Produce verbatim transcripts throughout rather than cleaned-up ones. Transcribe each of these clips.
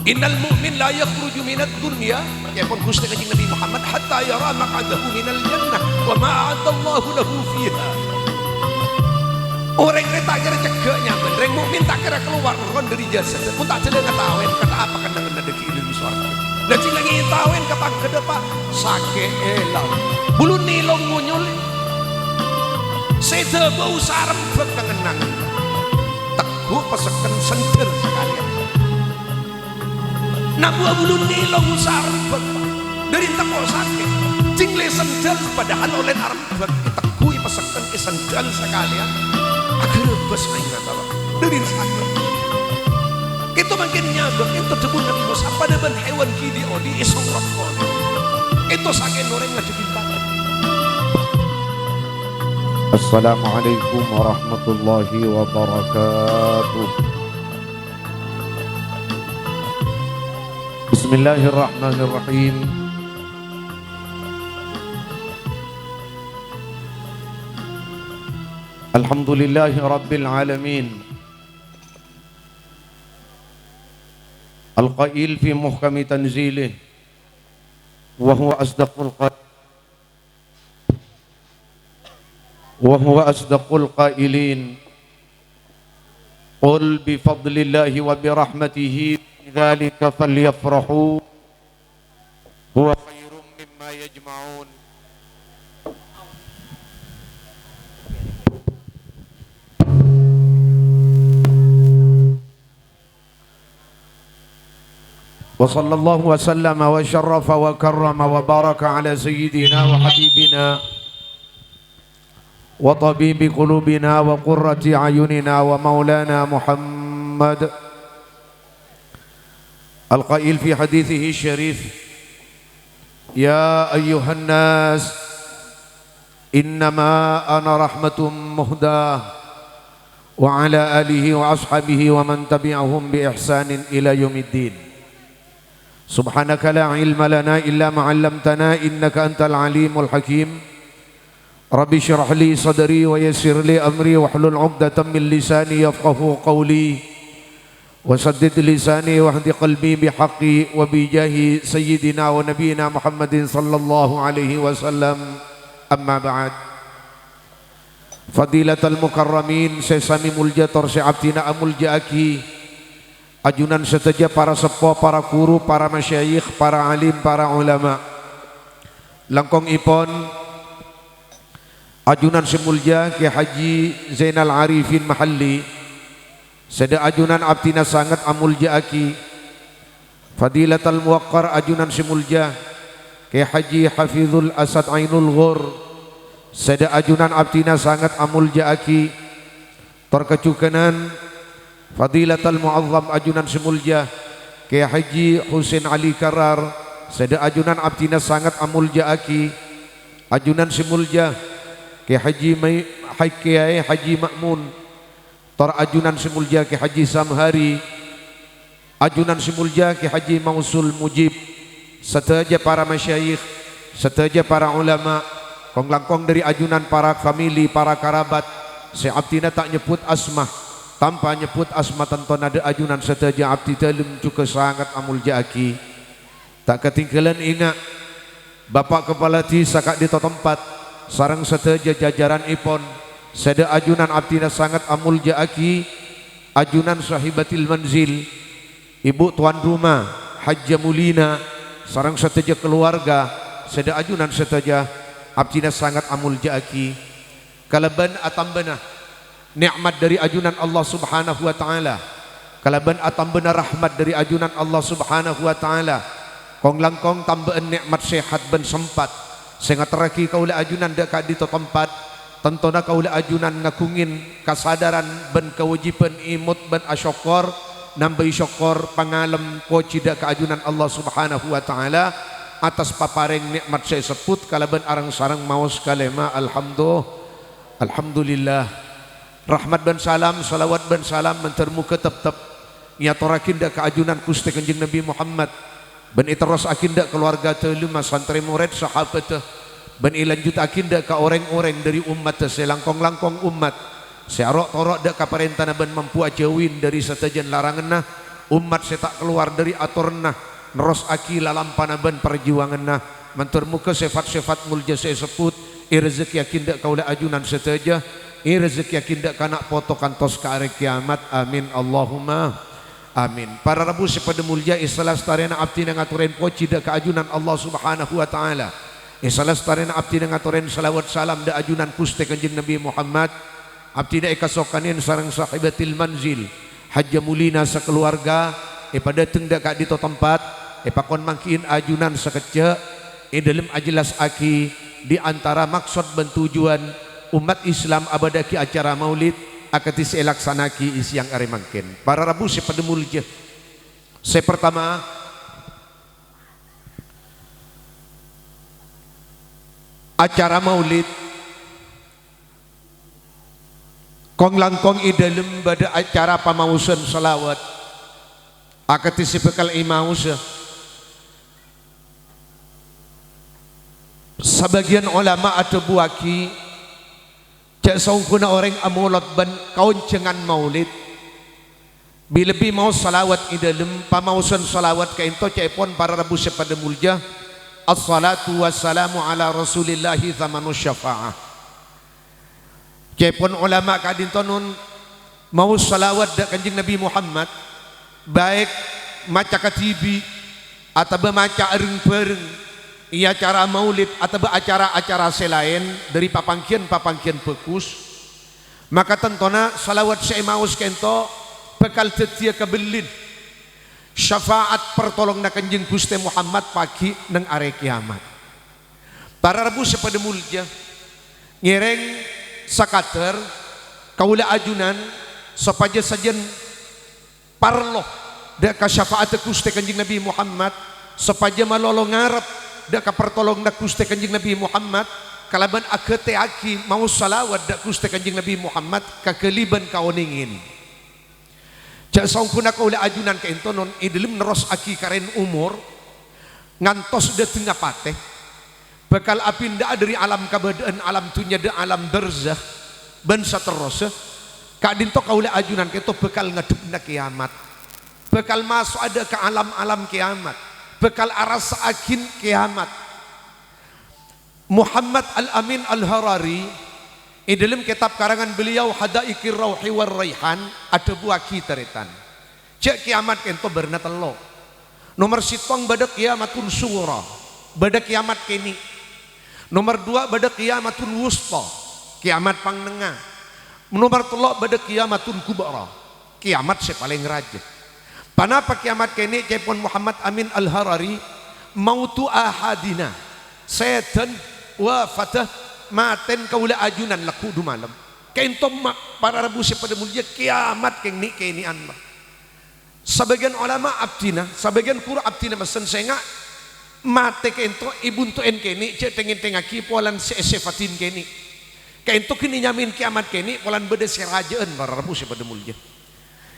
"Innal mu'min la yakhruju minad dunya," èpon Ghustè Kanjeng Nabi Muhammad, "hatta yara maq'adahu minal jannah wa ma a'addallahu lahu fiha." Orèng rè ta' kèra cegghâ' nyamana, rèng mukmin ta' kèra kalowar ron dâri jasad, mon ta' jhâlân tawèn, kata apa kennengnganna dâgghi' è dâlem sowarghâ. Lah, jhâlân tawèn ka pangghâddhâ, Pa', sakè'è la. Bulun nèlong ngonyol. Sè dâbâ usaha rembhâk ka ngennang. Tegghu' pèssekken sandhâl sakalèyan. Nabuwâ bulun nèlong usaha rembhâk, Pa'. Dâri teppo' sakè'. Jhâ' lè sandhâl padahal ollèna arembhâk. Ètegghu'i pèssekken è sandhâl sakalèyan. Aghârâbâs aèngnga, Pa'. Dâri sakè'. Kèto mangkèn nyabâ, kèto dhâbuna Nabi Musa, padâ bân hèwan ghi' dhi-odhi' èsongrot polè. Kèto sakè'na orèng ngadhebbhi patè. Assalamualaikum warahmatullahi wabarakatuh. Bismillahirrahmanirrahim. Alhamdulillahi rabbil alamin. Al-qail fi muhkami tanzilih, wa huwa asdaqul qa-, wa huwa asdaqul qailin. Qul bi fadlillahi wa bi rahmatihi bidzalika falyafrahu huwa khairum mimma yajma'un. Wa sallallahu wa sallama wa syarrafa wa karrama wa baraka ala sayyidina wa habibina wa tabibi qulubina wa qurrati a'yunina wa maulana Muhammad. Al-qail fi hadithihi syarif, "Ya ayyuhan nas, innama ana rahmatum muhdah," wa ala alihi wa ashabihi wa man tabi'ahum bi ihsanin ila yaumiddin. Subhanaka la ilma lana illa ma 'allamtana, innaka antal alimul hakim. Rabbi shrah li sadri wa yassir li amri wahlul 'uqdatam min lisani yafqahu qawli. Wa saddid lisani wahdi qalbi bihaqqi wa bijahi sayyidina wa nabiyyina Muhammadin sallallahu alaihi wasallam. Amma ba'd. Fadilatal mukarramin, sè samè molja tor sè abdhina amolja'aghi. Ajunan sadhâjâ para seppo, para ghuru, para masyayikh, para alim, para ulama. Langkong èpon, ajunan sè molja Kè Haji Zainal Arifin Mahalli, sè dhâ' ajunan abdhina sanget amolja'aghi. Fadilatal Muwaqqar, ajunan sè molja Kè Haji Hafizul Asad Ainul Ghor, sè dhâ' ajunan abdhina sanget amolja'aghi. Tor kajhughânan Fadilatal Mu'azzam, ajunan sè molja Kè Haji Husain Ali Karar, sè dhâ' ajunan abdhina sanget amolja'aghi. Ajunan sè molja Kè Haji Mai-, Hai-, Kèyaè Haji Ma'mun, tor ajunan sè molja Kè Haji Samhari, ajunan sè molja Kè Haji Mausul Mujib, sadhâjâ para masyayikh, sadhâjâ para ulama, kong-langkong dhâri ajunan para famili, para karabat, sè abdhina ta' nyebbhut asma, tanpa nyebbhut asma tantona dhâ' ajunan sadhâjâ abdhi dhâlem jhughân sanget amolja'aghi. Ta' katèngghâlân ènga', Bapa' Kapala Dhisa ka'dinto tempat, sareng sadhâjâ jajaranèpon, sè dhâ' ajunan abdhina sanget amolja'aghi, ajunan Sahibatil Manzil, Ibu Tuan Ruma, Hajjah Mulina, sareng sadhâjâ kalowarga, sè dhâ' ajunan sadhâjâ abdhina sanget amolja'aghi. Kalabân atambâna nè'mat dhâri ajunan Allah Subhanahu wa Ta'ala, kalabân atambâna rahmat dhâri ajunan Allah Subhanahu wa Ta'ala, kong-langkong tambâ'ân nè'mat sehat bân sempat sè ngaterraghi kaulâ ajunan dhâ' ka'dinto tempat, tantona kaulâ ajunan ngaghungè kasadaran bân kawâjibhân èmot bân asokkor, nambâi sokkor pangalem pojhi dhâ' ka ajunan Allah Subhanahu wa Ta'ala, attas paparèng nè'mat sè èsebbhut kalabân areng-sareng maos kalèma alhamdu-, Alhamdulillah. Rahmat bân salam, shalawat bân salam mandhâr moghâ teptep èyatorraghi dhâ' ka ajunan Ghustè Kanjeng Nabi Muhammad, bân èterrossaghi dhâ' kalowarga dhâlemma, santrè morèd, sahabâddhâ, bân èlanjuttaghi dhâ' ka orèng-orèng dhâri ommaddhâ sè langkong-langkong ommat, sè aro'-toro' dhâ' ka parèntana bân mampu ajhâuwi dhâri sadhâjâna laranganna, Ommat sè ta' kalowar dhâri atoranna, nerrossaghi lalampana bân parjuwanganna. Mandhâr moghâ sèfat-sèfat molja sè èsebbhut èrezekkèyaghi dâ' kaulâ ajunan sadhâjâ, èrezekkèyaghi dâ' kana' poto kantos ka arè kèyamat. Amin, Allahumma amin. Para rabu sè padâ molja, è sala-satarèna abdhina ngatorè pojhi dâ' ka ajunan Allah Subhanahu wa Ta'ala. È sala-satarèna abdhina ngatorè salawat salam dâ' ajunan Ghustè Kanjeng Nabi Muhammad. Abdhina èkasokanè sareng sahibatil manzil, Hajjah Mulina sakaluwarga, èpadâteng dâ' ka'dinto tempat, èpakon mangghi'in ajunan sakejjhâ', è dâlem ajellassaghi di antara maksod bân tujuan ommat Islam abâdâ'aghi acara maulid akadhi sè èlaksana'aghi è sèyang arè mangkèn. Para rabu sè padâ molja, sè partama, acara maulid Kong-langkong è dâlem bâdâ acara pamaosan salawat, akadhi sè bhâkal èmaosa. Sabâgiyân olama adhâbuwaghi, jhâ' saongghuna orèng amolod bân kaonjhângan maulid, bi-lebbi maos salawat è dâlem pamaosan salawat ka'dinto ca'èpon para rabu sè padâ molja, "Assalatu wassalamu ala Rasulillahi tsamanus syafa'ah." Ca'èpon olama ka'dinto non maos salawat dâ' Kanjeng Nabi Muhammad, baik maca kadhibi' atabâ maca reng-bhâreng è acara maulid atabâ acara-acara sè laèn dâri papangghiyân-papangghiyân bhâghus, maka tantona salawat sè èmaos ka'dinto bhâkal dhâddhiyâ kabellin syafa'at partolonganna Kanjeng Ghustè Muhammad pagghi' neng arè kèyamat. Para rabu sè padâ molja, ngèrèng sakadâr kaulâ ajunan sopajâ sajân parlo dâ' ka syafa'atta Ghustè Kanjeng Nabi Muhammad, sopajâ malolo ngarep dâ' ka partolonganna Ghustè Kanjeng Nabi Muhammad kalabân aghâtèyaghi maos salawat dâ' Ghustè Kanjeng Nabi Muhammad kaghâlibân kaonèngèn. Jhâ' saongghuna kaulâ ajunan ka'dinto non è dâlem nerrossaghi karèn omor ngantos dâtengnga patè, bhâkal apinda'a dâri alam kabâdâ'ân alam dhunnya dâ' alam barzakh bân saterrossa, ka'dinto kaulâ ajunan ka'dinto bhâkal ngaddhebbhâ kèyamat, bhâkal maso'a dâ' ka alam-alam kèyamat, bhâkal arassa'aghin kèyamat. Muhammad Al-Amin Al-Harari, è dâlem kètab karangan beliau Hadaiqir Rauhi war Raihan, adhâbuwaghi tarètan, jhâ' kèyamat ka'dinto bârna tello'. Nomer sèttong bâdâ qiyamatun sughra, bâdâ kèyamat kènè'. Nomer duwâ' bâdâ qiyamatun wusta, kèyamat pangnengnga. Nomer tello' bâdâ qiyamatun kubra, kèyamat sè palèng rajâ. Panapa kèyamat kènè'? Ca'èpon Muhammad Amin Al-Harari, "Mautu ahadina, sèdhân, wafatta, matèn kaulâ ajunan lagghu' du malem." Ka'dinto ma-, para rabu sè padâ molja, kèyamat kènè'-kènè'an, Pak. Sabâgiyân olama abdhina, sabâgiyân ghuru abdhina messen sènga' matè ka'dinto èbunto'èn kènè', jhâ' tèng-èntèngngaghi polana sè èsèfatin kènè'. Ka'dinto ghi' nyamèn kèyamat kènè' polana bâdâ sè rajâ'ân, para rabu sè padâ molja.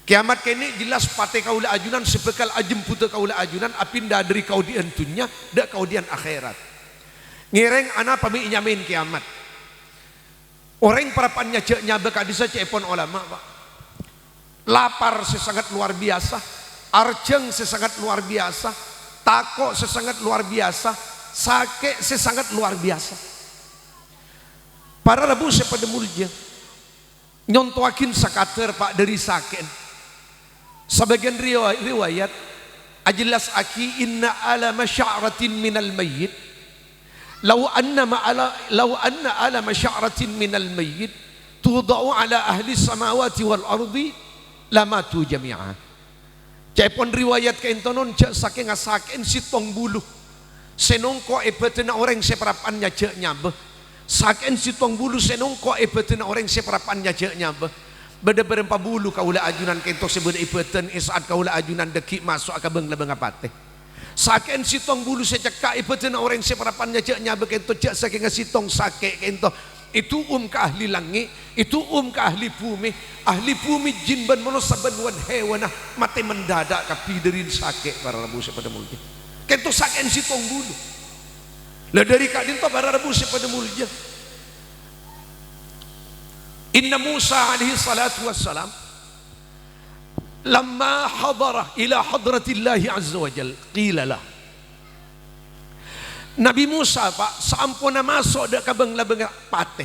Kèyamat kènè' jelas patè kaulâ ajunan sè bhâkal ajembhuddhâ kaulâ ajunan apinda dâri kaodi'ân dhunnya dâ' kaodi'ân akhèrat. Ngèrèng anapa mè' ènyamèn kèyamat? Orèng parappa'na jhâ' nyabâ ka'dissa' ca'èpon olama, Pak. Lapar sè sanget lowar biyasa, arjhâng sè sanget lowar biyasa, tako' sè sanget lowar biyasa, sakè' sè sanget lowar biyasa. Para rabu sè padâ molja, nyontowaghin sakadâr, Pak, dâri sakè'en. Sabâgiyân riwa-, riwayat ajellassaghi, "Inna alama sya'ratin minal mayyit, law anna ma ala, law anna alama sya'ratin minal mayyit tudha'u ala ahli samawati wal ardi lamatu jami'a." Ca'èpon riwayat ka'dinto non jhâ' sakènga sakè'en sèttong bulu sè nongko' è bhâdhânna orèng sè parappa'na jhâ' nyabâ. Sakè'en sèttong bulu sè nongko' è bhâdhânna orèng sè parappa'na jhâ' nyabâ. Bâdâ bârâmpa bulu kaulâ ajunan ka'dinto sè bâdâ è bhâdhân è sa'at kaulâ ajunan dhâggi' maso'a ka bâng-labângnga patè. Sakè'en sèttong bulu sè cekka' è bhâdhânna orèng sè parappa'na jhâ' nyabâ ka'dinto jhâ' sakènga sèttong sakè' ka'dinto. Èdu'um ka ahli langngè', èdu'um ka ahli bhumè, ahli bhumè, jin bân manossa bân wan-hèwanna matè mandhâdhâ' kabbhi dâri sakè', para rabu sè padâ molja. Ka'dinto sakè'en sèttong bulu. La dâri ka'dinto, para rabu sè padâ molja, Inna Musa alaihi salatu wassalam Lamma hadara ila hadratillahi azza wa jal, qila lah. Nabi Musa, Pa', saamponna maso' dâ' ka bâng-labângnga patè,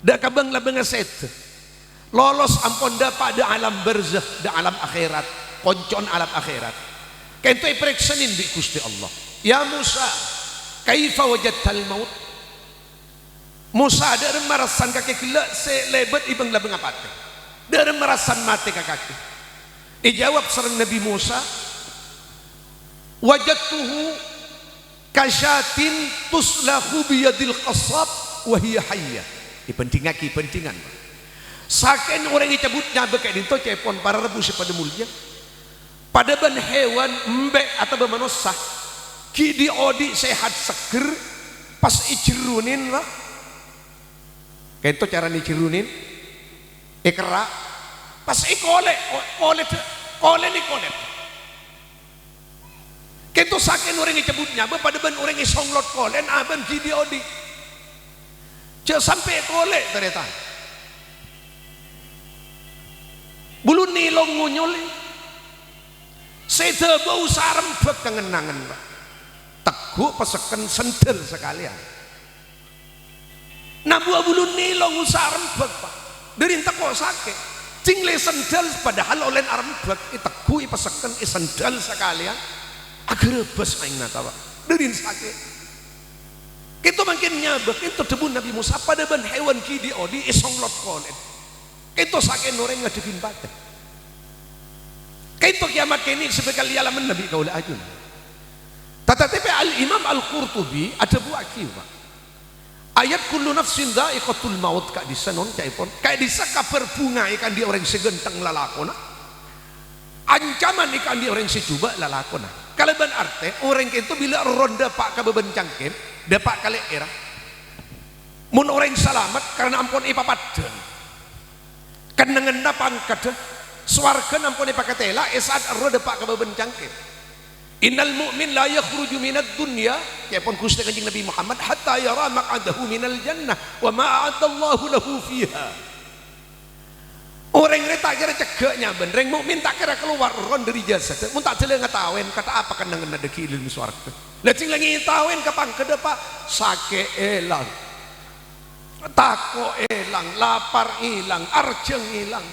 dâ' ka bâng-labângnga sèdhâ, lolos ampon dâpa' dâ' alam barzakh, dâ' alam akhèrat, konco'na alam akhèrat. Kento èparèksanè bi' Ghustè Allah, "Ya Musa, kaifa wajadtal maut?" Mosa, dâ'remma rassana kakè ghellâ' sè lèbât è bâng-labângnga patè? Dâ'remma rassana matè ka kakè? Èjâwâb sareng Nabbhi Mosa, "Wajadtuhu kasyatin tuslakhu biyadil qassab wa hiya hayyah." Èbhânḍhingngaghi bhânḍhingan. Sakè'na orèng ècabut nyabâ ka'ḍinto, ca'èpon para rabu sè paḍâ molja. Paḍâ bân hèwan embi' otabâ manossa, ghi' ḍi'-oḍi' sehat seggher, pas èjerronè, Pa'. Kento carana èjerronè, èkerra', pas èkolè', ko-, kolè', kolèna èkolè'. Kento sakè'na orèng ècabut nyabâ paḍâ bân orèng èsonglot kolè'na abân ghi' ḍi'-oḍi'. Jhâ' sampè' èkolè', tarètan. Bulun nèlong ngonyolè. Sè ḍâbâ usa arembhâk ka ngennangan, Pa'. Tegghu' pèssekken sandhâl sakalèyan. Nabuwâ bulun nèlong usa arembhâk, Pa'. Ḍâri tako' sakè'. Jhâ' lè sandhâl padahal ollèna arembhâk, ètegghu', èpèssekken, èsandhâl sakalèyan. Aghârâbâs aèngnga, Pa'. Ḍâri sakè'. Kento mangkèn nyabâ, kento ḍhâbuna Nabbhi Mosa, paḍâ bân hèwan ghi' ḍi'-oḍi' èsonglot kolè'na. Kento sakè'na orèng ngaḍhebbhi patè. Kento kèyamat kènè' sè bhâkal èalamana bi' kaulâ ajunna. Tatapi Al-Imam Al-Qurtubi aḍhâbuwâghi, Pa', ayat "Kullu nafsin dha'iqatul maut" ka'ḍissa' non, ca'èpon. Ka'ḍissa' kabhâr bhunga èkaanḍi' orèng sè ghânḍheng lalakonna. Ancaman èkaanḍi' orèng sè jhubâ' lalakonna. Kalabân artè, orèng kento bilâ ron ḍâpa' ka bâbân cangkem, ḍâpa' ka lè'èrra. Mon orèng salamet karana ampon èpapaḍḍhâng. Kennengnganna pangkaḍhâ, sowarghâna ampon èpakatèla è sa'at ro ḍâpa' ka bâbân cangkem. "Innal mu'min la yakhruju minad dunya," ca'èpon Ghustè Kanjeng Nabbhi Muhammad, "hatta yara maq'adahu minal jannah wa ma a'addallahu lahu fiha." Orèng rè ta' kèra cegghâ' nyabân. Rèng mu'min ta' kèra kalowar ron ḍâri jasadhâ, mon ta' ḍâlem ngatawèn kantha apa kennengnganna ḍâggi' è ḍâlem sowarghâ. Lajeng la ngètawèn ka pangkaḍhâ, Pa', sakè' èlang, tako' èlang, lapar èlang, arjhâng èlang.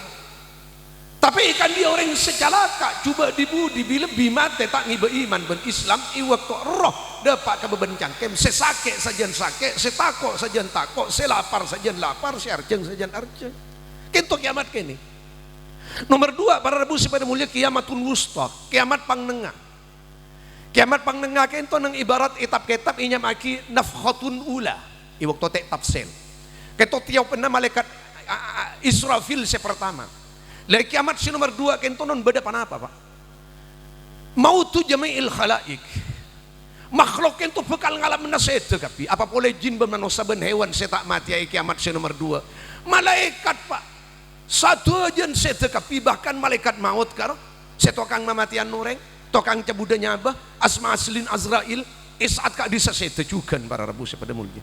Tapè èkaanḍi' orèng sè calaka', jhubâ' ḍi-buḍi, bi-, lebbi matè ta' ngèbâ iman bân Islam, è bâkto ro ḍâpa' ka bâbân cangkem, sè sakè' sajân sakè', sè tako' sajân tako', sè lapar sajân lapar, sè arjhâng sajân arjhâng. Kento kèyamat kènè'. Nomer ḍuwâ', para rabu sè paḍâ molja, qiyamatul wusta, kèyamat pangnengnga. Kèyamat pangnengnga kento neng ibarat è tap-kètap ènyama'aghi nafkhatun ula, è bâkto tè' tafsèl. Kento tiyopanna malaèkat, a, a, a, Israfil sè partama. La, è kèyamat sè nomer ḍuwâ' kento non bâḍâ ponapa, Pa'? Mautu jami'il khalaik. Makhluk kento bhâkal ngalamana sèdhâ kabbhi, apa polè jin bân manossa bân hèwan sè ta' matèya è kèyamat sè nomer ḍuwâ'. Malaèkat, Pa', sadhâjâna sèdhâ kabbhi, bahkan malaèkat maot karo sè tokang mamatèyan orèng, tokang cabuḍâ nyabâ, asma aslina Azrail, è sa'at ka'ḍissa' sèdhâ jhughân, para rabu sè paḍâ molja.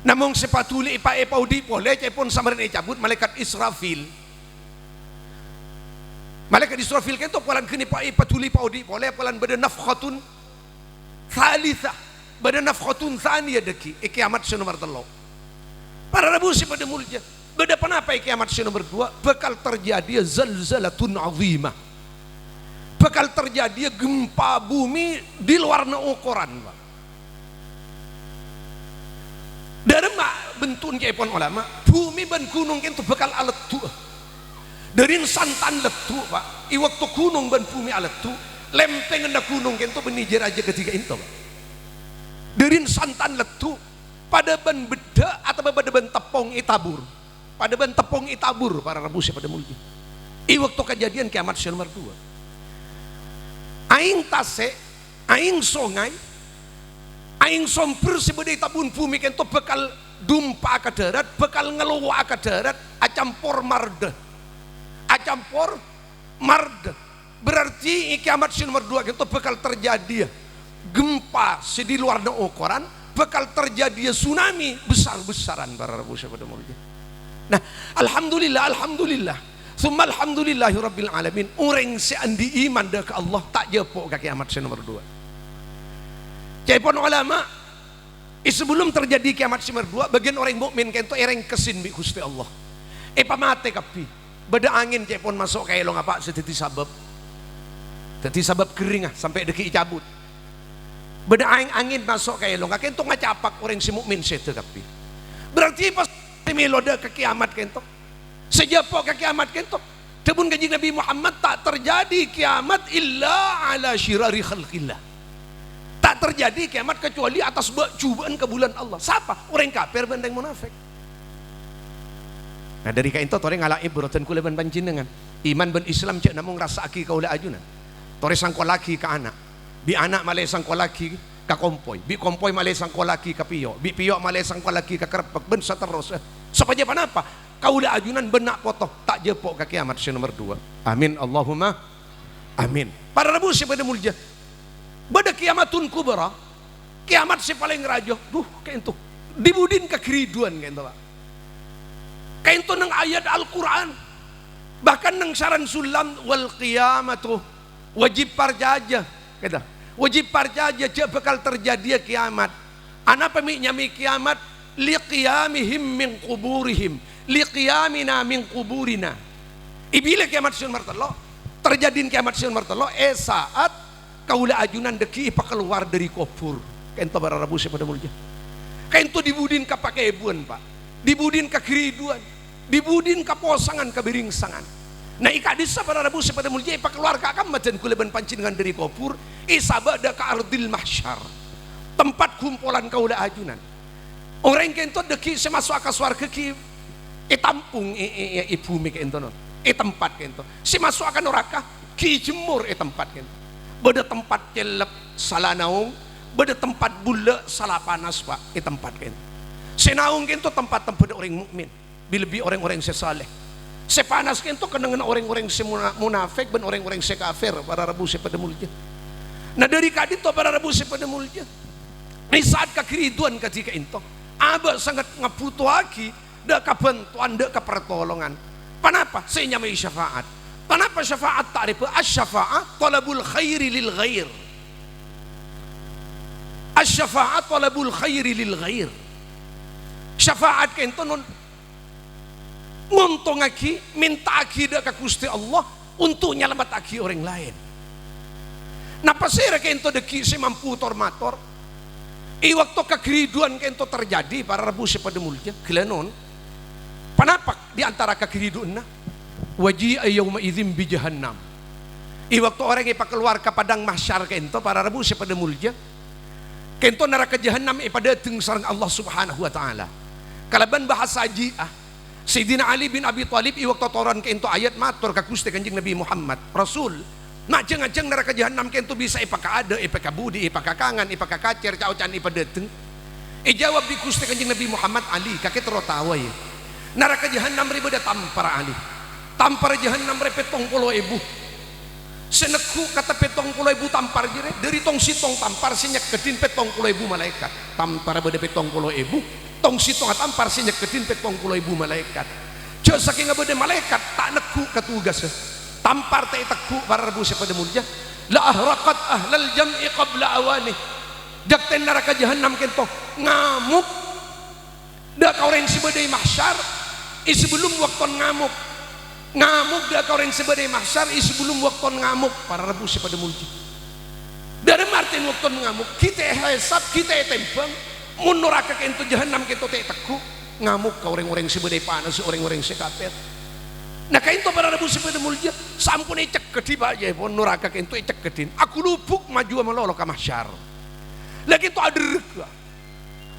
Namong sè paḍuli èpa-, èpaoḍi' polè, ca'èpon samarèna ècabut, malaèkat Israfil. Malaèkat Israfil kento polana ghânèka èpa-, èpaḍuli èpaoḍi' polè, polana bâḍâ nafkhatun tsalitsah, bâḍâ nafkhatun tsaniyah ḍâggi' è kèyamat sè nomer tello'. Para rabu sè paḍâ molja, bâḍâ ponapa è kèyamat sè nomer ḍuwâ'? Bhâkal terjadi zalzalatun azimah. Bhâkal terjadi gempa bumi di luarna okoran, Pa'. Ḍâremma bhento'na ca'èpon olama, bumi bân ghunong kento bhâkal aleddhu'â. Ḍâri santan leddhu', Pa'. È bâkto ghunong bân bumi aleddhu', lèmpèngnga ghunong kento bânnè jâ-rajâ kadhi ka'ento, Pa'. Ḍâri santan leddhu', paḍâ bân beḍḍhâ' otabâ paḍâ bân teppong ètabur. Paḍâ bân teppong ètabur, para rabu sè paḍâ molja. È bâkto kadhâddhiyân kèyamat sè nomer ḍuwâ'. Aèng tasè', aèng songay, aèng sombher sè bâḍâ è tabu'na bumi kento bhâkal ḍumpa'a ka ḍârât, bhâkal ngalowaa ka ḍârât, acampor marḍâ. Acampor marḍâ. Berarti è kèyamat sè nomer ḍuwâ' kento bhâkal terjadi, ya, gempa sè di luarna okoran, bhâkal terjadi, ya, tsunami besar-besaran, para rabu sè paḍâ molja. Nah, alhamdulillah, alhamdulillah. Tsumma alhamdulillahi rabbil alamin. Orèng sè andi' iman dâ' ka Allah ta' jhâpo' ka kiamat sè nomer duwâ'. Ca'èpon ulama, è sabellunna terjadi kiamat sè nomer duwâ', bâgiyân orèng mukmin ka'ènto èrèngkèsè bi' Ghustè Allah. Èpamatè kabbhi. Bâdâ angèn ca'èpon maso' ka èlongnga, Pa', sè dhâddhi sabâb. Dhâddhi sabâb ghâringnga sampè' dhâggi' ècabut. Bâdâ ang-, angèn maso' ka èlongnga, ka'ènto ngacapak orèng sè mukmin sèdhâ kabbhi. Berarti pas sè mèlo dâ' ka kiamat ka'ènto. Sè jhâpo' ka kiamat ka'ènto. Dhâbuna Kanjeng Nabi Muhammad, "Ta' terjadi kiamat illa ala syirari khalqillah." Ta' terjadi kiamat kecuali atas bâ'-, jhubâ'ân kabulâna Allah. Sapa? Orèng kafir bân orèng munafik. Nah, dhâri ka'ènto torè ngala' èbhât dhân kaulâ bân panjhennengngan. Iman bân Islam jhâ' namong rassa'aghi kaulâ ajunan. Torè sangkollaghi ka ana'. Bi' ana' malè sangkollaghi ka kompoy. Bi' kompoy malè sangkollaghi ka pèyo'. Bi' pèyo' malè sangkollaghi ka karebbhâk. Bân saterrossa. Sopajâ ponapa? Kaulâ ajunan bân na' poto ta' jhâpo' ka kiamat sè nomer duwâ'. Amin. Allahumma amin. Para rabu sè padâ molja. Bâdâ kiamatun kubra. Kiamat sè palèng rajâ. Duh, ka'ènto. Dhi-budhina kaghâriduwân ka'ènto, Pa'. Ka'ènto neng ayat Al-Qur'an. Bahkan neng saran sullam, "Wal qiyamatu." Wajib parcajâ. Ka'ènto. Wajib parcajâ jhâ' bhâkal terjadiyâ kiamat. Anapa mè' nyamaè kiamat? "Liqiyamihim min quburihim. Liqiyamina min quburina." È bilâ kiamat sè nomer tello'? Terjadina kiamat sè nomer tello', è sa'at kaulâ ajunan dhâggi' èpakalowar dhâri kobhur. Ka'ènto para rabu sè padâ molja. Ka'ènto dhi-budhina kapakèbuwân, Pa'. Dhi-budhina kaghâriduwân. Dhi-budhina kaposangan, kabhirèngsangan. Nah, è ka'dissa' para rabu sè padâ molja èpakalowar ka kamma dhân kaulâ bân panjhennengngan dhâri kobhur, èsabâ' dâ' ka ardil mahsyar. Tempat kumpolan kaulâ ajunan. Orèng ka'ènto dhâggi' sè maso'a ka sowarghâ ghi' ètampong è, è, è, è bhumè ka'ènto, non. È tempat ka'ènto. Sè maso'a ka noraka ghi' èjemmor è tempat ka'ènto. Bâdâ tempat cellep sala naong, bâdâ tempat bulâ' sala panas, Pa', è tempat ka'ènto. Sè naong ka'ènto tempat tembhâna orèng mukmin, bi-, lebbi orèng-orèng sè saleh. Sè panas ka'ènto kennengnganna orèng-orèng sè muna-, munafik bân orèng-orèng sè kafir, para rabu sè padâ molja. Nah, dhâri ka'dinto para rabu sè padâ molja. È sa'at kaghâriduwân kadhi ka'ènto, abâ' sanget ngabhutoaghi dâ' kabhântowan, dâ' kapartolongan. Ponapa sè ènyamaè syafa'at? Ponapa syafa'at ta'rifhâ? Asy-syafa'ah thalabul khairi lil ghair. Asy-syafa'ah thalabul khairi lil ghair. Syafa'at ka'ènto non ngontongngaghi, mènta'aghi dâ' ka Ghustè Allah untuk nyalamettaghi orèng laèn. Nah, pasèra ka'ènto dhâggi' sè mampu tor-mator? È bâkto kaghâriduwân ka'ènto terjadi, para rabu sè padâ molja, ghellâ' non. Ponapa di antara kaghâriduwânna? "Waji'a yauma idzin bi jahannam." È bâkto orèng èpakalowar ka padang mahsyar ka'ènto, para rabu sè padâ molja, ka'ènto naraka jahannam èpadâteng sareng Allah Subhanahu wa Ta'ala. Kalabân bhâsa ji'ah, Sayyidina Ali bin Abi Thalib è bâkto toron ka'ènto ayat mator ka Ghustè Kanjeng Nabi Muhammad, "Rasul, ma' jhâng-ajhâng naraka jahannam ka'ènto bisa èpakaadâ', èpakabudi, èpakakangan, èpakakacèr, ca'-oca'an èpadâteng?" Èjâwâb bi' Ghustè Kanjeng Nabi Muhammad, "Ali, kakè terro taowa, yâ. Naraka jahannam rè bâdâ tampar, Ali. Tampar jahannam rè pèttong polo èbu." Sè neggu' kata pèttong polo èbu tampar jârèya, dhâri tong-sèttong tampar sè nyekkeddhin pèttong polo èbu malaèkat. Tampar bâdâ pèttong polo èbu, tong-sèttongnga tampar sè nyekkeddhin pèttong polo èbu malaèkat. Jhâ' sakènga bâdâ malaèkat ta' neggu' ka tugassa. Tampar ta' èteggu', para rabu sè padâ molja. "La ahraqat ahlal jam'i qabla awani." Jhâktèn naraka jahannam ka'ènto ngamok dâ' ka orèng sè bâdâ è mahsyar, è sabellunna bâktona ngamok. Ngamok dâ' ka orèng sè bâdâ è mahsyar, è sabellunna bâktona ngamok, para rabu sè padâ molja. Dâlem artèna bâktona ngamok, ghi' ta' èhèsab, ghi' ta' ètèmbhâng, mon noraka ka'ènto, jahannam ka'ènto ta' èteggu', ngamok ka orèng-orèng sè bâdâ è panas, orèng-orèng sè kafir. Nah, ka'ènto para rabu sè padâ molja, sampon ècekkeddhi, Pa', yâ, pon noraka ka'ènto ècekkeddhi. Aghulubuk maju malolo ka mahsyar. La ka'ènto adherrek,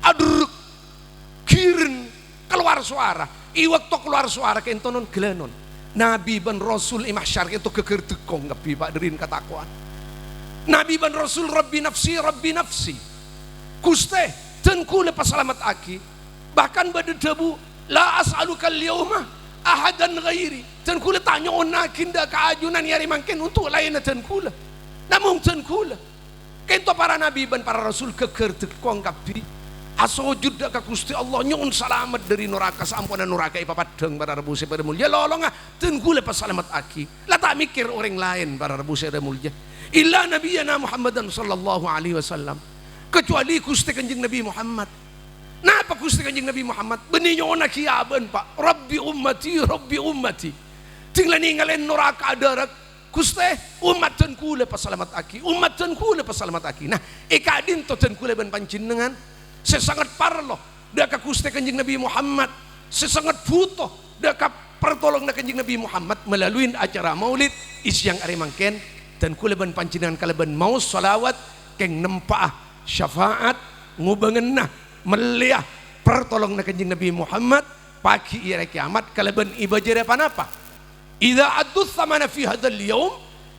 adherrek. Ghireng kalowar sowara. È bâkto kalowar sowara ka'ènto non ghellâ' non. Nabi bân rasul è mahsyar ka'ènto ghâgghâr dhekkong kabbhi, Pa', dhâri katako'an. Nabi bân rasul, "Rabbi nafsi, Rabbi nafsi." "Ghustè, dân kaulâ pasalamettaghi." Bahkan bâdâ dhâbu, "La as'alukal yauma ahadan ghairi." Dân kaulâ ta' nyo'onnaghi dâ' ka ajunan è arè mangkèn untuk laènna dân kaulâ. Namong dân kaulâ. Ka'ènto para nabi bân para rasul ghâgghâr dhekkong kabbhi. asojud dâ' ka Ghustè Allah, nyo'on salamet dâri naraka, saamponna naraka èpapaddhâng, para rabu sè padâ molja, lolongnga dân kaulâ pasalamettaghi. La ta' mèkkèr orèng laèn, para rabu sè padâ molja, illa Nabiyana Muhammadan sallallahu alaihi wasallam, kecuali Ghustè Kanjeng Nabi Muhammad. Napa Ghustè Kanjeng Nabi Muhammad? Bânnè nyo'onnaghi abâ'na, Pa'. "Rabbi ummati, Rabbi ummati." Ding la nèngalè naraka adârâk, "Ghustè, ommat dân kaulâ pasalamettaghi, ommat dân kaulâ pasalamettaghi." Nah, è ka'dinto dân kaulâ bân panjhennengngan sè sanget parlo dâ' ka Ghustè Kanjeng Nabi Muhammad, sè sanget bhuto dâ' ka partolonganna Kanjeng Nabi Muhammad melalui acara maulid è sèyang arè mangkèn, dân kaulâ bân panjhennengngan kalabân maos shalawat kèng nempa'a syafa'at, ngobângana, mellèya partolonganna Kanjeng Nabi Muhammad, paghi è arè kèyamat kalabân èbâjârâ ponapa? "Idza addu tsamana fi hadzal yaum,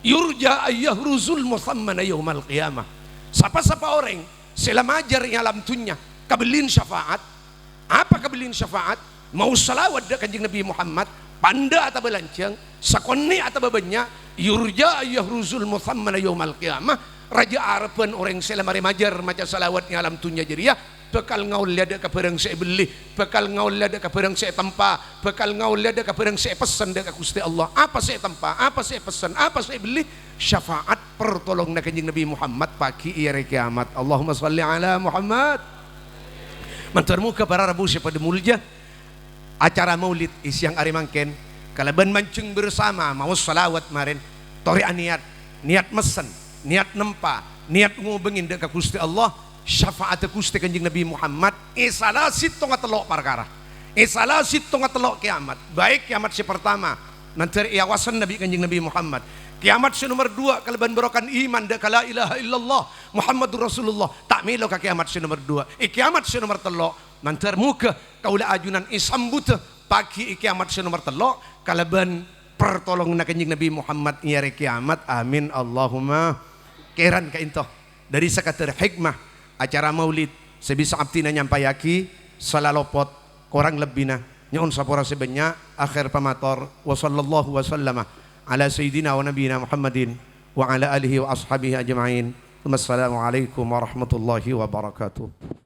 yurja an yahruzul musammana yaumal qiyamah." Sapa-sapa orèng sè la majâr è alam dhunnya kabelli'na syafa'at. Apa kabelli'na syafa'at? Maos shalawat dâ' Kanjeng Nabi Muhammad, pandâ' otabâ lanjhâng, sakonè' otabâ bânnya', yurja an yahruzul musammana yaumal qiyamah. Rajâ arebbhân orèng sè la marè majâr maca shalawat è alam dhunnya jârèya, bhâkal ngaollèya dâ' ka bhârâng sè èbelli, bhâkal ngaollèya dâ' ka bârâng sè ètempa, bhâkal ngaollèya dâ' ka bârâng sè èpessen dâ' ka Ghustè Allah. Apa sè ètempa, apa sè èpessen, apa sè èbelli? Syafa'at partolonganna Kanjeng Nabi Muhammad paghi è arè kèyamat. Allahumma shalli ala Muhammad. Mandhâr moghâ para rabu sè padâ molja, acara maulid è sèyang arè mangkèn kalabân manjheng bersama maos shalawat marèn, torè anèyat, nèyat messen, nèyat nempa, nèyat ngobângè dâ' ka Ghustè Allah, syafa'adda Ghustè Kanjeng Nabi Muhammad è sala sèttonga tello' parkara. È sala sèttonga tello' kèyamat, baik kèyamat sè partama, mandhâr èawasanna bi' Kanjeng Nabi Muhammad. Kèyamat sè nomer duwâ' kalabân bârokan iman dâ' ka la ilaha illallah Muhammadur Rasulullah, ta' mèlo ka kèyamat sè nomer duwâ'. È kèyamat sè nomer tello', mandhâr moghâ kaulâ ajunan èsambuddhâ paghi è kèyamat sè nomer tello' kalabân partolonganna Kanjeng Nabi Muhammad è arè kèyamat. Amin, Allahumma. Kèran ka'dinto. Dâri sakadâr hikmah acara maulid sè bisa abdhina nyampayaghi, sala lopot, korang lebbina nyo'on sapora sè bânnya'. Akhèr pamator, wa sallallahu wa sallama ala sayyidina wa nabiyyina Muhammadin wa ala alihi wa ashabihi ajma'in. Wassalamualaikum warahmatullahi wabarakatuh.